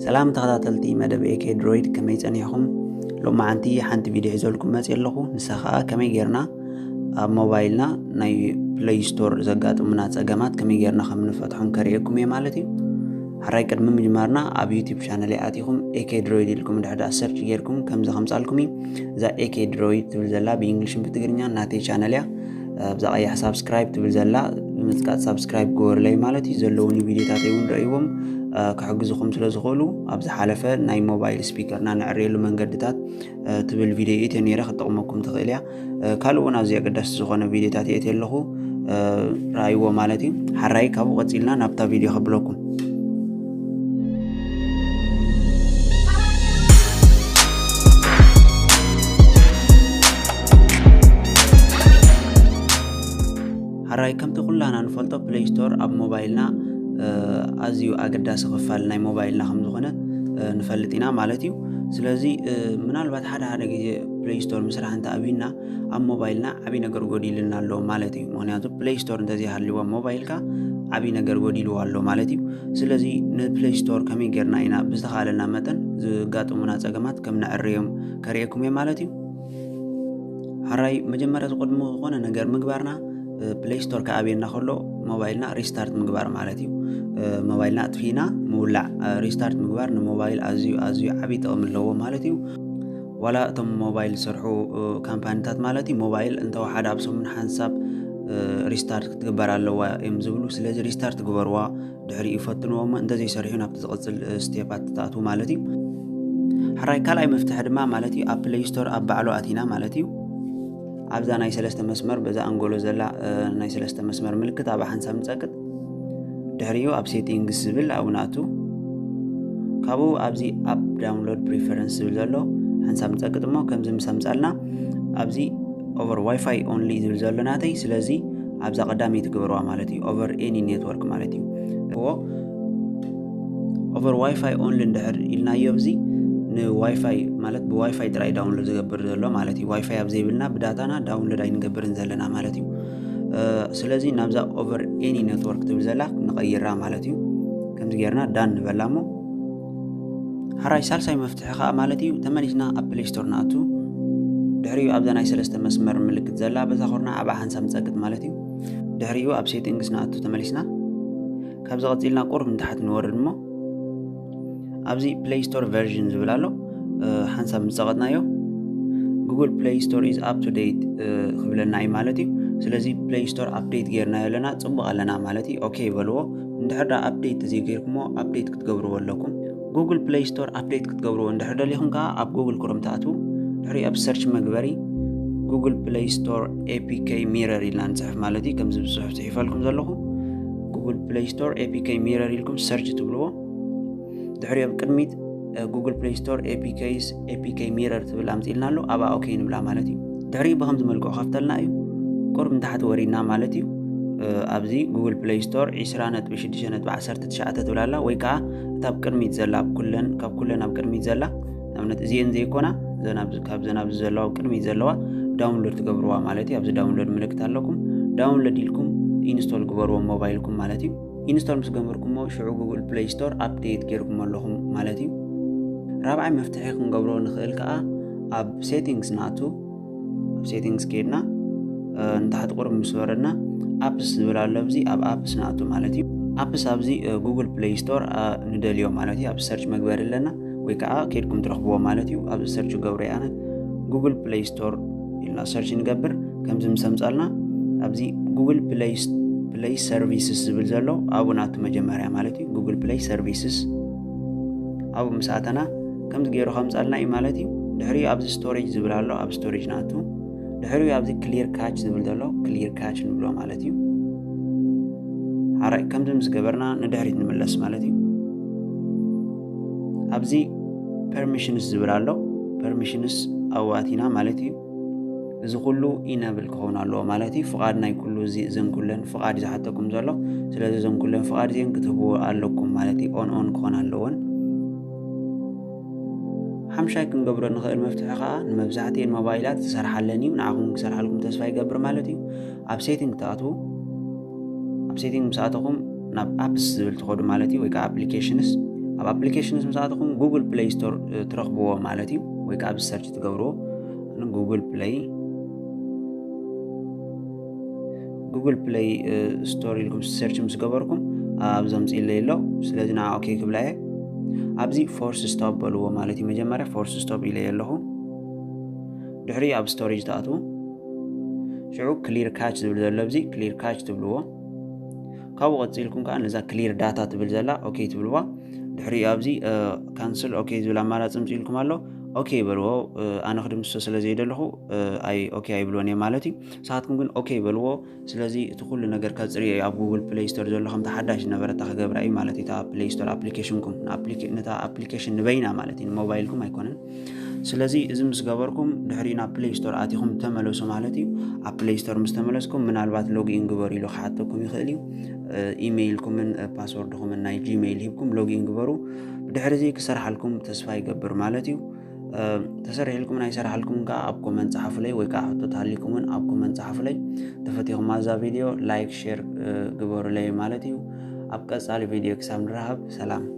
ሰላም ተኸታተልቲ መደብ ኤኬ ድሮይድ፣ ከመይ ጸኒሕኹም? ሎማዓንቲ ሓንቲ ቪድዮ ሒዘልኩም መጽእ ኣለኹ። ንሳ ኸኣ ከመይ ጌርና ኣብ ሞባይልና ናይ ፕለይ ስቶር ዘጋጥሙና ጸገማት ከመይ ጌርና ከም ንፈትሖም ከርእየኩም እየ ማለት እዩ። ሕራይ ቅድሚ ምጅማርና ኣብ ዩቲዩብ ቻነለይ ኣቲኹም ኤኬ ድሮይድ ኢልኩም ድሕዳ ሰርች ጌርኩም ከምዚ ከምጻልኩም እዩ። እዛ ኤኬ ድሮይድ ትብል ዘላ ብእንግሊሽን ብትግርኛ ናተይ ቻነል እያ። ኣብዛ ቀያሕ ሳብስክራይብ ትብል ዘላ ብምጽቃጥ ሳብስክራይብ ግበሩለይ ማለት እዩ። ዘለውኒ ቪድዮታተይ እውን ረእይዎም ክሕግዝኹም ስለ ዝኽእሉ፣ ኣብ ዝሓለፈ ናይ ሞባይል ስፒከርና ንዕርየሉ መንገድታት ትብል ቪድዮ እየ ነይረ፣ ክትጠቕመኩም ትኽእል እያ። ካልእ እውን ኣዝዩ ኣገዳሲ ዝኾነ ቪድዮታት እየ ኣለኹ፣ ረኣይዎ ማለት እዩ። ሓራይ ካብኡ ቀጺልና ናብታ ቪድዮ ከብለኩም። ሓራይ ከምቲ ኩላና ንፈልጦ ፕለይ ስቶር ኣብ ሞባይልና ኣዝዩ ኣገዳሲ ክፋል ናይ ሞባይልና ከም ዝኾነ ንፈልጥ ኢና ማለት እዩ። ስለዚ ምናልባት ሓደ ሓደ ግዜ ፕለይ ስቶር ምስራሕ እንተ ኣብዩና ኣብ ሞባይልና ዓብዪ ነገር ጎዲልና ኣሎ ማለት እዩ። ምክንያቱ ፕለይ ስቶር እንተዘይሃልዋ ሞባይልካ ዓብዪ ነገር ጎዲልዎ ኣሎ ማለት እዩ። ስለዚ ንፕለይ ስቶር ከመይ ጌርና ኢና ብዝተኻለና መጠን ዝጋጥሙና ጸገማት ከም ነዕርዮም ከርእየኩም እየ ማለት እዩ። ሓራይ መጀመርያ ዝቕድሙ ዝኾነ ነገር ምግባርና ፕለይ ስቶር ክኣብየና ከሎ ሞባይልና ሪስታርት ምግባር ማለት እዩ። ሞባይልና ኣጥፊእና ምውላዕ፣ ሪስታርት ምግባር ንሞባይል ኣዝዩ ኣዝዩ ዓብዪ ጥቕሚ ኣለዎ ማለት እዩ። ዋላ እቶም ሞባይል ዝሰርሑ ካምፓኒታት ማለት እዩ፣ ሞባይል እንተወሓደ ኣብ ሰሙን ሓንሳብ ሪስታርት ክትግበር ኣለዋ እዮም ዝብሉ። ስለዚ ሪስታርት ግበርዋ፣ ድሕሪኡ ፈትንዎ እሞ እንተዘይሰሪሑ ናብቲ ዝቕጽል ስቴፓት ትኣትዉ ማለት እዩ። ሕራይ ካልኣይ መፍትሒ ድማ ማለት እዩ ኣብ ፕለይ ስቶር ኣብ ባዕሉ ኣቲና ማለት እዩ። ኣብዛ ናይ ሰለስተ መስመር በዛ ኣንጎሎ ዘላ ናይ ሰለስተ መስመር ምልክት ኣብ ሓንሳብ ንጸቅጥ። ድሕሪኡ ኣብ ሴቲንግስ ዝብል ኣብኡ ንኣቱ። ካብኡ ኣብዚ ኣፕ ዳውንሎድ ፕሪፈረንስ ዝብል ዘሎ ሓንሳብ ንጸቅጥ እሞ ከምዚ ምስ ኣምጻልና ኣብዚ ኦቨር ዋይፋይ ኦንሊ ዝብል ዘሎ ናተይ። ስለዚ ኣብዛ ቀዳመይቲ ግበርዋ ማለት እዩ። ኦቨር ኤኒ ኔትወርክ ማለት እዩ። እዎ ኦቨር ዋይፋይ ኦንሊ እንድሕር ኢልናዮ ኣብዚ ንዋይፋይ ማለት ብዋይፋይ ጥራይ ዳውንሎድ ዝገብር ዘሎ ማለት እዩ። ዋይፋይ ኣብ ዘይብልና ብዳታና ዳውንሎድ ኣይንገብርን ዘለና ማለት እዩ። ስለዚ ናብዛ ኦቨር ኤኒ ኔትወርክ ትብል ዘላ ንቐይራ ማለት እዩ። ከምዚ ጌርና ዳን ንበላ እሞ ሓራይ ሳልሳይ መፍትሒ ከዓ ማለት እዩ ተመሊስና ኣብ ፕለይ ስቶር ንኣቱ። ድሕሪኡ ኣብዛ ናይ ሰለስተ መስመር ምልክት ዘላ በዛ ኮርና ኣብኣ ሓንሳብ ንጸቅጥ ማለት እዩ። ድሕሪኡ ኣብ ሴቲንግስ ንኣቱ ተመሊስና። ካብዚ ቀጺልና ቁሩብ ንታሕቲ ንወርድ እሞ ኣብዚ ፕለይ ስቶር ቨርዥን ዝብል ኣሎ። ሓንሳብ ምስ ጸቐጥናዮ ጉግል ፕለይ ስቶር ኢዝ ኣፕ ቱ ዴት ክብለና እዩ ማለት እዩ። ስለዚ ፕለይ ስቶር ኣፕዴት ጌርናዮ ኣለና፣ ጽቡቕ ኣለና ማለት እዩ። ኦኬ በልዎ። እንድሕር ዳ ኣፕዴት ተዘይገይርኩሞ ኣፕዴት ክትገብርዎ ኣለኩም። ጉግል ፕለይ ስቶር ኣፕዴት ክትገብርዎ እንድሕር ደሊኹም ከዓ ኣብ ጉግል ክሮም ትኣትዉ። ድሕሪ ኣብ ሰርች መግበሪ ጉግል ፕለይ ስቶር ኤፒኬ ሚረር ኢልና ንጽሕፍ ማለት እዩ። ከምዚ ብጽሑፍ ጽሒፈልኩም ዘለኹ ጉግል ፕለይ ስቶር ኤፒኬ ሚረር ኢልኩም ሰርች ትብልዎ። ድሕሪ ኣብ ቅድሚት ጉግል ፕለይ ስቶር ኤፒኬስ ኤፒኬ ሚረር ትብል ኣምፂልና ኣሎ። ኣብኣ ኦኬ ንብላ ማለት እዩ። ድሕሪ ብከምዚ መልክዑ ከፍተልና እዩ። ቁሩብ ንታሕቲ ወሪድና ማለት እዩ። ኣብዚ ጉግል ፕለይ ስቶር ዒስራ ነጥቢ ሽዱሽተ ነጥቢ ዓሰርተ ትሽዓተ ትብል ኣላ፣ ወይ ከዓ እታ ኣብ ቅድሚት ዘላ ኣብ ኩለን ካብ ኩለን ኣብ ቅድሚት ዘላ ንኣብነት እዚኤን ዘይኮና ዘናብ ካብ ዘናብ ዘለዋ ኣብ ቅድሚት ዘለዋ ዳውንሎድ ትገብርዋ ማለት እዩ። ኣብዚ ዳውንሎድ ምልክት ኣለኩም። ዳውንሎድ ኢልኩም ኢንስቶል ግበርዎ ሞባይልኩም ማለት እዩ። ኢንስቶል ምስ ገበርኩሞ ሽዑ ጉግል ፕለይ ስቶር ኣፕዴት ጌርኩም ኣለኹም ማለት እዩ። ራብዓይ መፍትሒ ክንገብሮ ንኽእል ከዓ ኣብ ሴቲንግስ ንኣቱ። ኣብ ሴቲንግስ ከይድና ንታሕቲ ቁሩብ ምስ ወረድና ኣፕስ ዝብል ኣሎ። ኣብዚ ኣብ ኣፕስ ንኣቱ ማለት እዩ። ኣፕስ ኣብዚ ጉግል ፕለይ ስቶር ንደልዮ ማለት እዩ። ኣብ ሰርች መግበሪ ኣለና ወይ ከዓ ከይድኩም ትረኽብዎ ማለት እዩ። ኣብዚ ሰርች ገብሮ ኣነ ጉግል ፕለይ ስቶር ኢልና ሰርች ንገብር። ከምዚ ምስ ኣምጻልና ኣብዚ ጉግል ፕለይ ሰርቪስስ ዝብል ዘሎ ኣብኡ ንኣቱ መጀመርያ ማለት እዩ። ጉግል ፕለይ ሰርቪስስ ኣብኡ ምስ ኣተና ከምዚ ገይሩ ከምጻልና እዩ ማለት እዩ። ድሕሪኡ ኣብዚ ስቶሬጅ ዝብል ኣሎ፣ ኣብ ስቶሬጅ ንኣቱ። ድሕሪኡ ኣብዚ ክሊር ካች ዝብል ዘሎ ክሊር ካች ንብሎ ማለት እዩ። ሓራይ ከምዚ ምስ ገበርና ንድሕሪት ንምለስ ማለት እዩ። ኣብዚ ፐርሚሽንስ ዝብል ኣሎ፣ ፐርሚሽንስ ኣብኡ ኣቲና ማለት እዩ። እዚ ኩሉ ኢነብል ክኸውን ኣለዎ ማለት እዩ። ፍቓድ ናይ ኩሉ እዚ እዘን ኩለን ፍቓድ ዝሓተኩም ዘሎ። ስለዚ እዘን ኩለን ፍቓድ እዚአን ክትህብዎ ኣለኩም ማለት እዩ። ኦን ኦን ክኾን ኣለወን። ሓምሻይ ክንገብሮ ንኽእል መፍትሒ ከዓ ንመብዛሕትኤን ሞባይላት ዝሰርሓለን እዩ። ንዓኹም ክሰርሓልኩም ተስፋ ይገብር ማለት እዩ። ኣብ ሴቲንግ ትኣትዉ። ኣብ ሴቲንግ ምስ ኣተኹም ናብ ኣፕስ ዝብል ትኸዱ ማለት እዩ፣ ወይ ከዓ ኣፕሊኬሽንስ። ኣብ applications ምስ ኣተኹም Google Play Store ትረኽብዎ ማለት እዩ። ወይ ከዓ ኣብ search ትገብርዎ Google Play Google Play Store ኢልኩም search ምስ ገበርኩም ኣብ ዘምፅእለይ ኣሎ። ስለዚ ንዓ okay ክብላ እየ። ኣብዚ force stop በልዎ ማለት እዩ። መጀመርያ force stop ኢለ ኣለኹ። ድሕሪ ኣብ storage ትኣትዉ። ሽዑ clear cache ዝብል ዘሎ ኣብዚ clear cache ትብልዎ። ካብኡ ቀፂልኩም ከዓ ነዛ clear data ትብል ዘላ okay ትብልዋ። ድሕሪ ኣብዚ cancel okay ዝብል ኣማራፂ ምፅእ ኢልኩም ኣሎ። Okay በልዎ። ኣነ ክድምስሶ ስለ ዘይደለኹ ኣይ okay ኣይብልዎን እየ ማለት እዩ። ንስኻትኩም ግን okay በልዎ። ስለዚ እቲ ኩሉ ነገር ከፅርዮ እዩ ኣብ Google Play Store ዘሎ ከምቲ ሓዳሽ ዝነበረ እታ ክገብራ እዩ ማለት እዩ። እታ Play Store applicationኩም ነታ application ንበይና ማለት እዩ፣ ንሞባይልኩም ኣይኮነን። ስለዚ እዚ ምስ ገበርኩም ድሕሪ ናብ Play Store ኣቲኹም ተመለሱ ማለት እዩ። ኣብ Play Store ምስ ተመለስኩም ምናልባት login ግበሩ ኢሉ ክሓተኩም ይኽእል እዩ። ኢሜይልኩምን passwordኩምን ናይ Gmail ሂብኩም login ግበሩ። ብድሕሪ እዚ ክሰርሓልኩም ተስፋ ይገብር ማለት እዩ። ተሰሪሕልኩምን ኣይሰርሓልኩምን ከዓ ኣብ comment ጸሓፉለይ፣ ወይ ከዓ ሕቶ ተሃሊኩም እውን ኣብ comment ጸሓፉለይ። ተፈቲኹማ እዛ video like share ግበሩለይ ማለት እዩ። ኣብ ቀጻሊ video ክሳብ ንራኸብ ሰላም።